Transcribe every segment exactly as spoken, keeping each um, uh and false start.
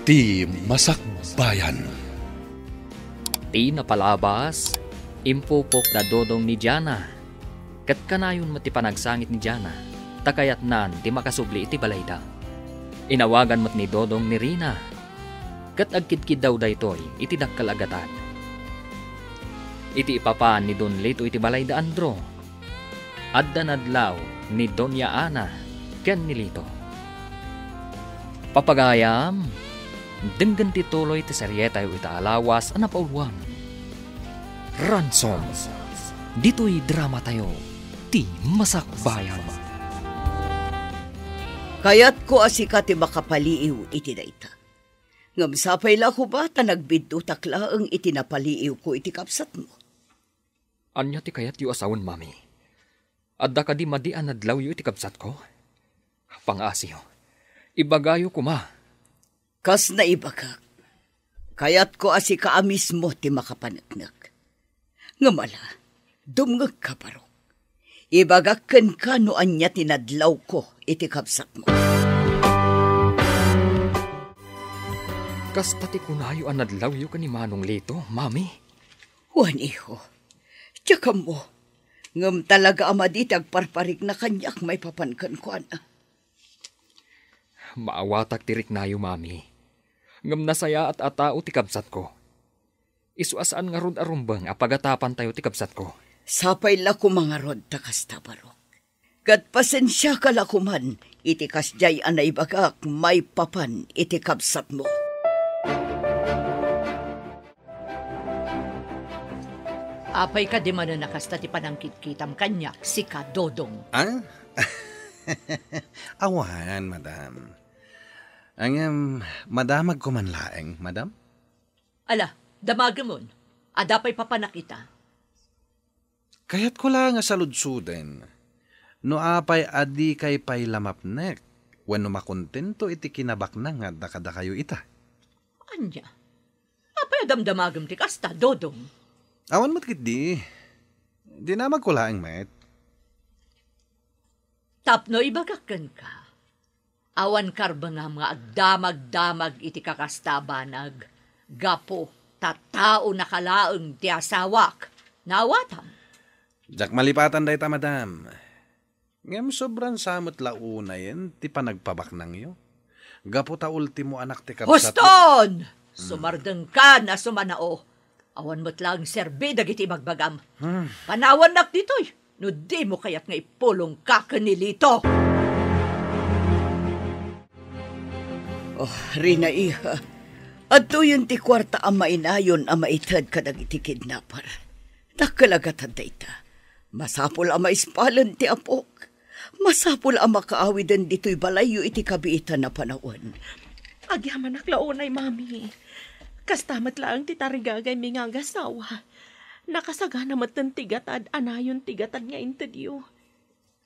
Ti Masakbayan. Ti napalabas, impupok da Dodong ni Diana. Ket kanayon met ti panagsangit ni Diana, ta kayatnan ti makasubli iti balayda. Inawagan met ni Dodong ni Rina, ket agkidkiddaw daytoy iti dakkel a gatad. Iti ipapan ni Don Lito iti balayda Andro, adda nadlaw ni Doña Ana ken ni Lito. Papagayam, denggen ti tuloy ti serietayo ita a lawas a napauluan. Ransom, ditoy dramatayo, ti Masakbayan. Kayatko a sika ti makapaliiw iti dayta. Ngem sapay la koma ta nagbiddutak laeng iti napaliiwko iti kabsatmo. Ania ti kayatyo a sawen, Mami? Adda kadi madi a nadlawyo iti kabsatko? Pangaasiyo, ibagayo koma. Kas naibagak, kayatko a sika a mismo ti makapaneknek. Ngem ala, dumngegka, Barok. Ibagak kenka no ania ti nadlawko iti kabsatmo. Kasta ti kunayo a nadlawyo ken ni Manong Lito, Mami? Wen, iho. Diak ammo. Ngem talaga a madi ti agparparikna kaniak maipapan kenkuana. Maawatak ti riknayo, Mami. Ngem nasayaat a tao ti kabsatko. Isu a saan ngarud a rumbeng a pagatapantayo ti kabsatko. Sapay la koma ngarud ta kasta, Barok. Ket pasensiaka la koman iti kasdiay a naibagak maipapan iti kabsatmo. Apay kadi manen a kasta ti panangkitkitam kaniak, sika, Dodong? Ah? Awan, madam. Ngem, madamagko man laeng, madam? Ala, damagemon. Adda pay papanak ita? Kayatko la nga saludsoden no apay a dikay pay la mapnek wenno makontento iti kinabaknang nga adda kadakayo ita. Ania? Apay a damdamagem ti kasta, Dodong? Awan met ketdi. Dinamagko laeng met. Tapno ibagak kenka, awan karbengam nga agdamagdamag iti kakasta a banag, gapu ta taonaka laeng ti asawak. Naawatam? Diak malipatan dayta, madam. Ngem sobran sa met la unayen ti panagpabaknangyo. Gapu ta ultimo anak ti kabsat. Huston! Hmm. Sumardengkan a sumanao. Awan met laeng serbi dagiti ibagbagam. Hmm. Panawannak ditoy no dimo kayat nga ipulongka ken ni Lito. Oh, Rina, iha, adtoyen ti kuarta a mainayon a maited kadagiti kidnapper. Dakkel a gatad dayta. Masapul a maispalen ti apok. Masapul a makaawiden ditoy balayyo iti kabiitan a panawen. Agyamanak la unay, Mami. Kasta met laeng ti tarigagaymi nga agasawa. Nakasagana metten ti gatad a nayon ti gatad nga intedyo.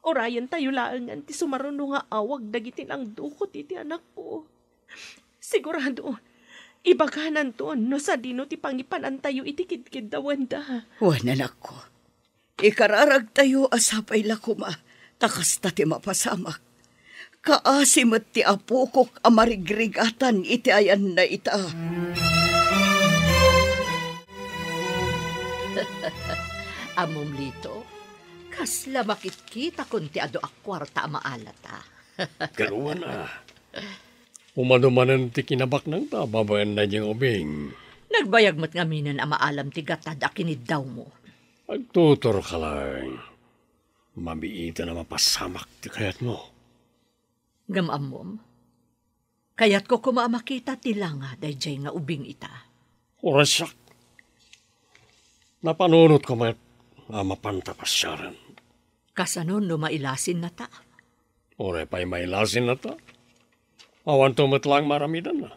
Urayentayo laengen ti sumaruno nga awag dagiti nangdukot iti anakko. Sigurado, ibagananton no sadino ti pangipanantayo iti kidkiddawenda. Wen, anakko, ikararagtayo a sapay la koma ta kasta ti mapasamak. Kaasi met ti apokok a marigrigatan iti ayanna ita. Ammom, Lito, kasla makitkitakon ti adu a kuarta a maalata. Karuana, umano manen ti kinabaknangta babaen daydiay nga ubing. Nagbayag met ngaminen a maalam ti gatad a kiniddawmo. Agtuturka laeng. Mabiiten a mapasamak ti kayatmo. Ngem ammom, kayatko koma a makita ti langa daydiay nga ubing ita. Uraysiak. Napanunotko met a mapanta pasiaren. Kasano no mailasinnata? Uray pay mailasinnata, awanto met laeng maaramidenna.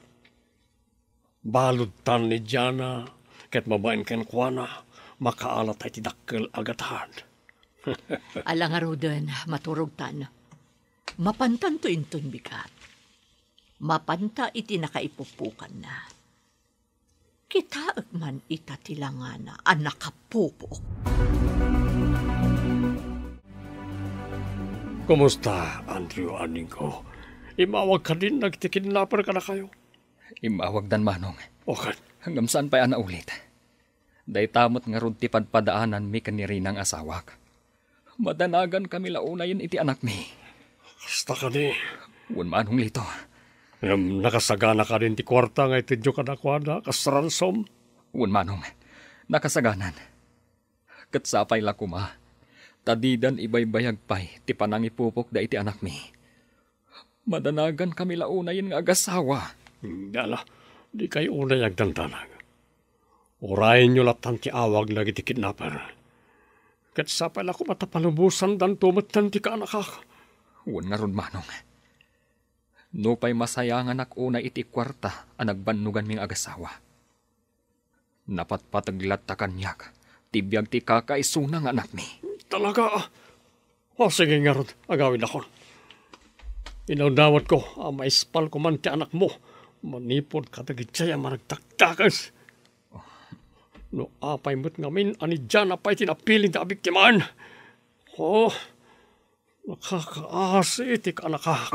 Baludtan ni Diana ket mabain kenkuana, makaalatay ti dakkel a gatad. Ala ngaruden, maturogtan. Mapantanto inton bigat. Mapanta iti nakaipupukanna. Kitaek man ita ti langana a nakapupok. Kumusta, Andrew, aningko? Immawag kadin dagiti kidnapper kadakayo? Immawagdan, Manong. O ket? Ngem saan pay a naulit. Dayta met ngarud ti padpadaananmi ken ni Rinang asawak. Madanagankami la unayen iti anakmi. Kasta kadi? Wen, Manong Lito. Ngem nakasagana kadin ti kuarta nga itedyo kadakuada kas ransom? Wen, Manong. Nakasaganan. Ket sapay la koma, ta didan ibaybayag pay ti panangipupokda iti anakmi. Madanagankami la unayen nga agasawa. Ala, dikay unay agdandanag. Urayenyo lattan ti awag dagiti kidnapper. Ket sapay la koma ta palubosandanto metten ti kaanakak. Wen ngarud, Manong. Nupay masayanganak unay iti kuarta a nagbannoganmi nga agasawa, napatpateg latta kaniak ti biag ti kakaisuna nga anakmi. Talaga? O, sige ngarud, agawidakon. Inawnawatko a maispal koman ti anakmo manipud kadagiti a managdakdakes. No apay met ngamin a ni Diana pay ti napili nga abiktimaan. O, nakakaasi ti kaanakak.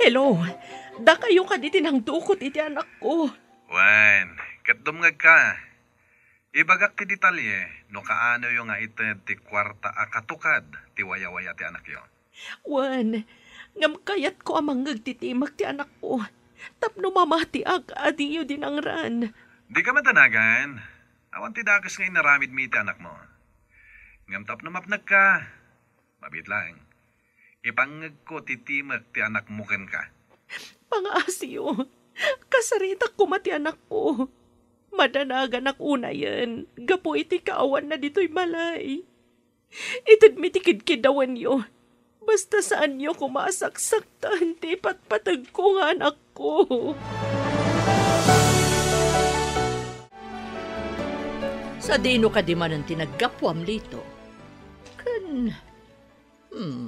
Hello, dakayo kadi ti nangdukot iti anakko. Wen, ket dumngegka. Ibagak ti detalye no kaanoyo nga ited ti kuarta a katukad ti wayawaya ti anakyo. Wen, ngem kayatko a mangngeg ti timek ti anakko tapno mamatiak a diyo dinangran. Dika madanagan. Awan ti dakes nga inaramidmi iti anakmo. Ngem tapno mapnekka, mabiit laeng. Ipangngegko ti timek ti anakmo kenka. Pangaasiyo, kasaritak koma ti anakko. Madanaganak unayen gapu iti kaawanna ditoy balay. Itedmi ti kidkidawenyo. Basta saanyo koma a saksaktan ti ipatpategko nga anakko. Sadino kadi manen ti naggapuam, Lito? Ken, hmm,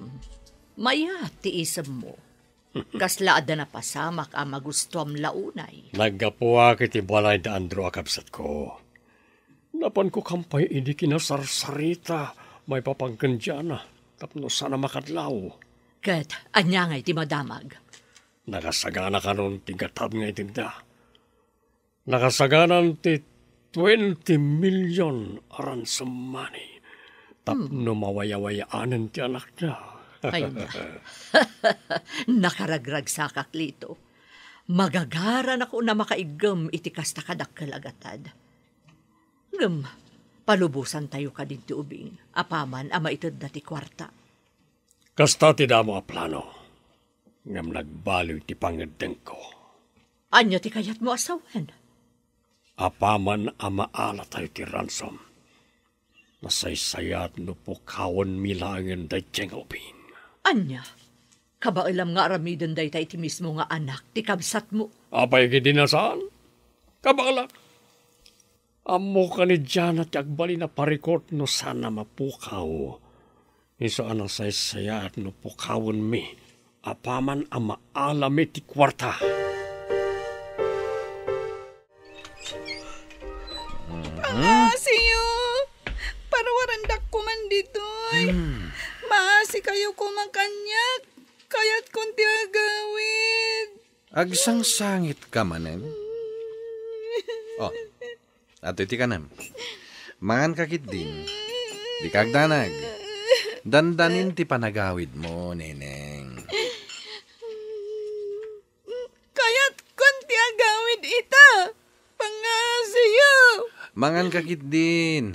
mayat ti isemmo. Kasla adda napasamak a magustuam la unay? Naggapuak iti balay da Andrew a kabsatko. Napanko kampay idi kinasarsarita maipapan ken Diana tapno saan a makadlaw. Ket ania ngay ti madamag? Nakasagana kanon ti gatad nga itedda. Nakasaganan ti twenty million a ransom money tapno mawayawayaanen ti anakda. Ay, na. Nakaragragsakak, Lito. Magagaranak a makaiggem iti kasta kadakkel a gatad. Ngem, palubosantayo kadin ti ubing, apaman a maitedda ti kuarta. Kasta ti damo a plano, ngem nagbaliw ti pangngeddengko. Ania ti kayatmo a sawen? Apaman a maalatayo ti ransom, nasaysayaat no pukawenmi laengen daytoy nga ubing. Ania? Kabaelam nga aramiden dayta iti mismo nga anak ti kabsatmo? Apay ketdi a saan? Kabaelak. Ammok a ni Diana ti agbalin a parikut no saan a mapukaw. Isu a nasaysayaat no pukawenmi apaman a maalami ti kuarta. Pangasiyo! Parwarandak koman ditoy. Hmm. Maasikayo koma kaniak. Kayatkon ti agawid. Agsangsangitka manen? Oh, adtoy ti kanem. Manganka ketdin. Dika agdanag. Dandanin ti panagawidmo, Neneng. Kayatkon ti agawid ita. Pangasiyo. Manganka ketdin.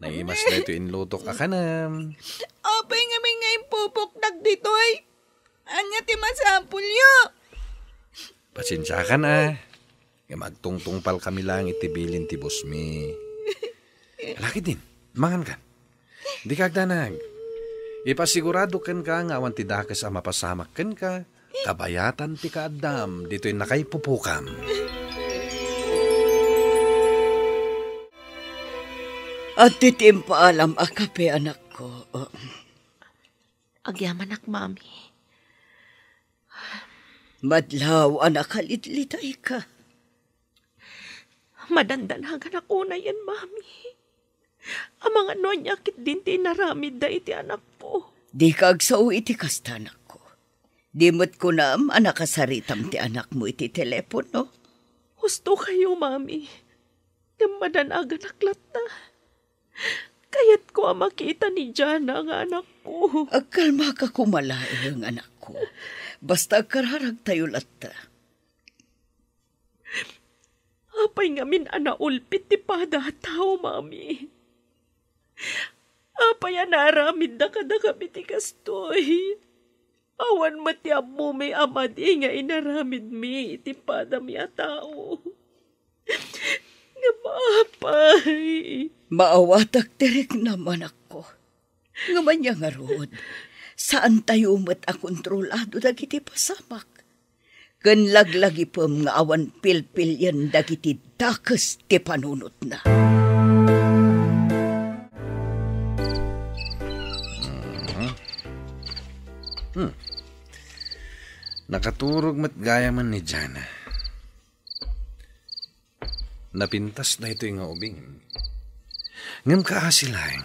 Naimas daytoy inlutok a kanem. Apay ngamin nga impupoktak ditoy? Ania ti masapulyo? Pasensiakan a. Ngem agtungtungpalkami laeng iti bilin ti bosmi. Ala ketdin, mangankan. Dika agdanag. Ipasigurado kenka nga awan ti dakes a mapasamak kenka, kabayatan ti kaaddam ditoy nakaipupokam. Adtoy ti impaalam a kape, anakko. Agyamanak, Mami. Madlaw a nakalitlitayka. Madandanaganak unayen, Mami. Amangan no ania ketdin ti inaramidda iti anakko. Dika agsao iti kasta, anakko. Di met kunam a nakasaritam ti anakmo iti telepono? Husto kayo, Mami. Ngem madanaganak latta. Kayatko a makita ni Jana nga anakko. Agkalmaka koma laeng, anakko. Basta agkararagtayo latta. Apay ngamin a naulpit ti pada a tao, Mami? Apay a naaramidda kadakami ti kastoy? Awan met ti ammomi a madi nga inaramidmi iti padami a tao. Ngem apay? Maawatak ti riknam, anakko. Ngem ania ngarud, saantayo met a kontrolado dagiti pasamak. Ken laglagipem nga awan pilpilien dagiti dakes ti panunotna. Mhm. Hmm. Nakaturog met gayamen ni Jana. Napintas daytoy nga ubing. Ngem kaasi laeng,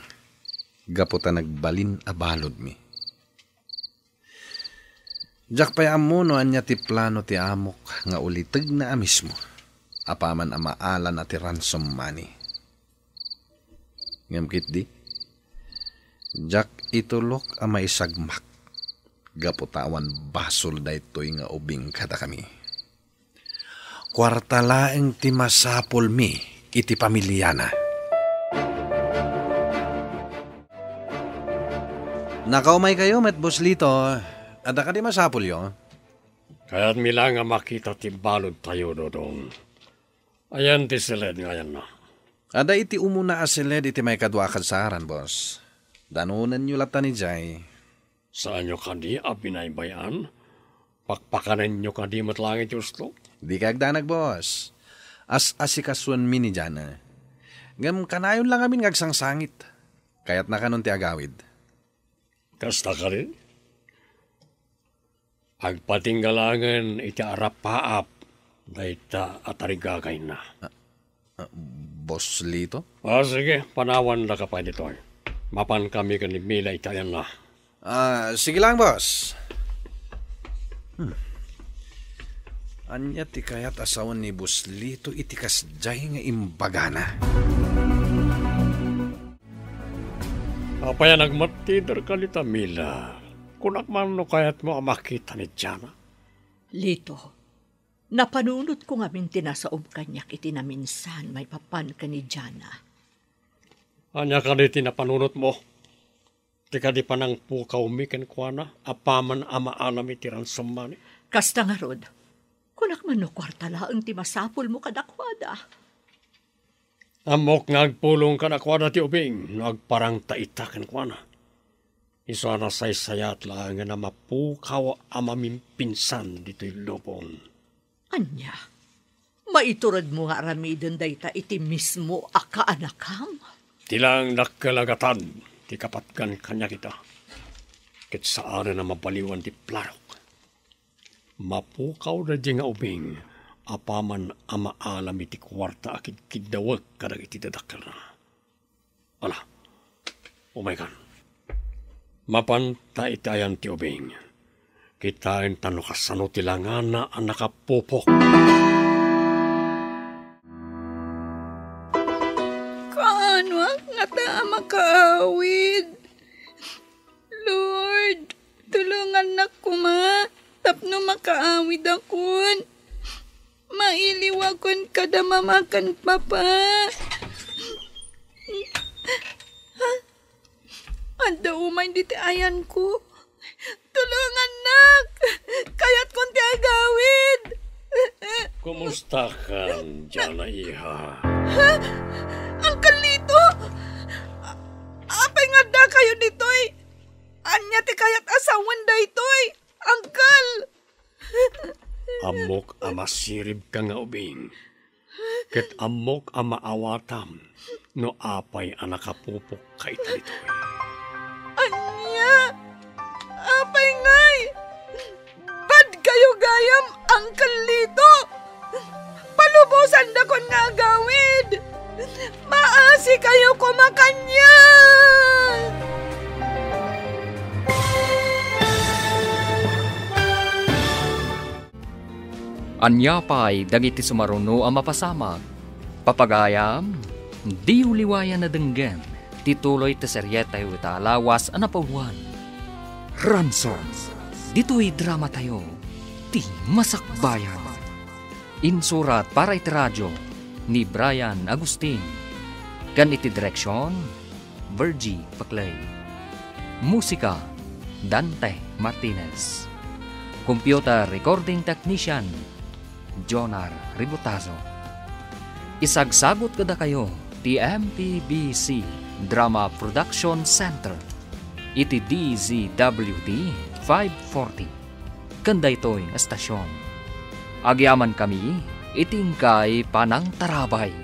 gapu ta nagbalin a baludmi. Diak pay ammo no ania ti plano ti amok nga ulitegna a mismo, apaman a maalana ti ransom money. Ngem ketdi, diak itulok a maisagmak, gapu ta awan basol daytoy nga ubing kadakami. Kuarta laeng ti masapulmi iti pamiliana. Nakaumaykayo met, Boss Lito. Adda kadi masapulyo? Kayatmi la nga makita ti baludtayo, Dodong. Ayan ti siled nga ayanna. Adda iti umuna a siled iti maikadua a kadsaran, boss. Danonenyo latta ni Jay. Saanyo kadi a binaybay-an? Pakpakanenyo kadi met laeng iti usto? Dika agdanag, boss. As-asikasuenmi ni Jana. Ngem kanayon la ngamin nga agsangsangit. Kayatna kanon ti agawid. Kasta kadi? Agpatingga laengen iti arapaap dayta a tarigagayna. Ah, ah, Boss Lito? Ah, sige, panawandaka pay ditoy. Mapankami ken ni Mila iti ayanna. Ah, sige lang, boss. Hmm. Ania ti kayat a sawen ni Boss Lito iti kasdiay nga imbagana? Apay a nagmattiderka dita, Mila? Kunak man no kayatmo a makita ni Jana. Lito, napanunotko ngamin ti nasaom kaniak iti naminsan maipapan ken ni Jana. Ania kadi ti napanunotmo? Ti kadi panangpukawmi kenkuana apaman a maalami ti ransom money? Kasta ngarud, kunak man no kuarta laeng ti masapulmo kadakuada. Ammok nga agpulong kadakuada ti ubing no agparangta ita kenkuana. Isu a nasaysayat laengen a mapukaw a mamimpinsan ditoy lubong. Ania? Maituredmo nga aramiden dayta iti mismo a kaanakam? Ti laeng dakkel a gatad ti kapatgan kaniak ita. Ket saanen a mabaliwan ti planok. Mapukaw daydiay nga ubing apaman a maalami ti kuarta a kidkiddawek kadagiti dadakkelna. Ala, umaykan. Mapanta iti ayan ti ubing. Kitaenta no kasano ti langana a nakapupok. Kaanoak ngata a makaawid? Lord, tulongannak koma tapno makaawidakon. Mailiwakon kada mama ken papa. Adda umay ditoy ayanko. Tulongannak! Kayatkon ti agawid! Kumusta kan, Jana, iha? Ha? Uncle Lito! A-, apay nga addakayo ditoy? Ania ti kayat a sawen daytoy, Uncle? Ammok a masiribka nga ubing, ket ammok a maawatam no apay a nakapupokka ita ditoy. Ania? Apay ngay? Bad kayo gayam, Uncle Lito! Palubosandakon nga agawid! Maasi kayo koma kaniak! Ania pay dagiti sumaruno a mapasamak? Papagayam, diyo liwayan a denggen ti tuloy ti serietayo ita a lawas a napauluan. Ransom, ditoy dramatayo, ti Masakbayan. Insurat para iti radio ni Brian Agustin, ken iti direksion, Virgie Paclay. Musika, Dante Martinez. Computer recording technician, Jonar Ributazo. Isagsagut kadakayo ti M P B C Drama Production Center iti D Z W D five forty. Ken daytoy nga estasion, agyamankami iti inkay panangtarabay.